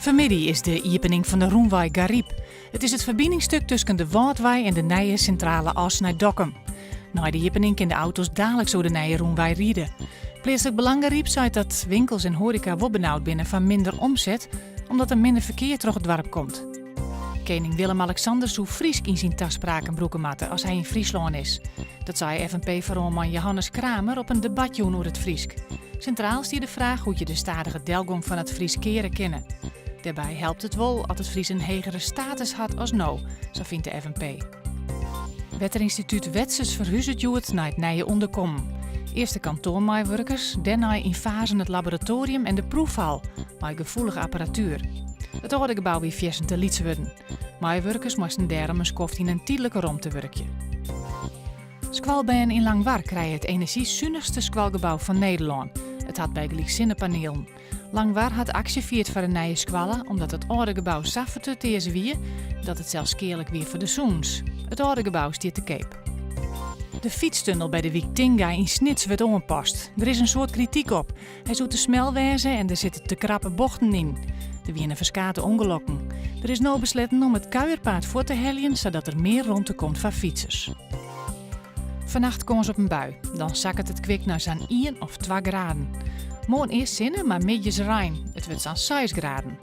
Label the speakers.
Speaker 1: Fanmiddei is de iepening fan de rûnwei Garyp. It is it ferbiningsstuk tusken de Wâldwei en de nije sintrale as nei Dokkum. Nei de iepening kin de auto's daliks oer de nije rûnwei ride. Pleatslik Belang Garyp seit dat winkels en hoareka wol benaud binne foar minder omset, omdat der minder ferkear troch it doarp komt. Kening Willem-Alexander soe Frysk yn syn taspraken brûke moatte as hy yn Fryslân is. Dat sei FNP-foaroanman Johannes Kramer op in debatjûn oer it Frysk. Sintraal stie de fraach hoe't je de stadige delgong fan it Frysk keare kinne. Dêrby helpt it wol at it Frysk in hegere status hat as no, sa fynt de FNP. Wetterynstitút Wetsus ferhuzet hjoed nei it nije ûnderkommen. Earst de kantoarmeiwurkers, dêrnei yn fazen it laboratoarium en de proefhal mei gefoelige apparatuer. It âlde gebou wie fierstente lyts wurden. Meiwurkers moasten dêrom in skoft yn in tydlike romte wurkje. Skoalbern yn Langwar krije it enerzjysunichste skoalgebou fan Nederlân. It hat bygelyks sinnepanielen. Langwar hat aksje fierd foar in nije skoalle omdat it âlde gebou sa fertutearze wie dat it sels skealik wie foar de sûnens. It âlde gebou stiet te keap. De fytstunnel by de wyk Tinga yn Snits wurdt oanpast. Der is in soad krityk op. Hy soe te smel wêze en der sitte te krappe bochten yn. Der wiene ferskate ûngelokken. Der is no besletten om it kuierpaad fuort te heljen sadat der mear romte komt foar fytsers. Fannacht kâns op in bui. Dan sakket it kwik nei sa'n ien of twa graden. Moarn earst sinne, mar middeis rein. It wurdt sa'n seis graden.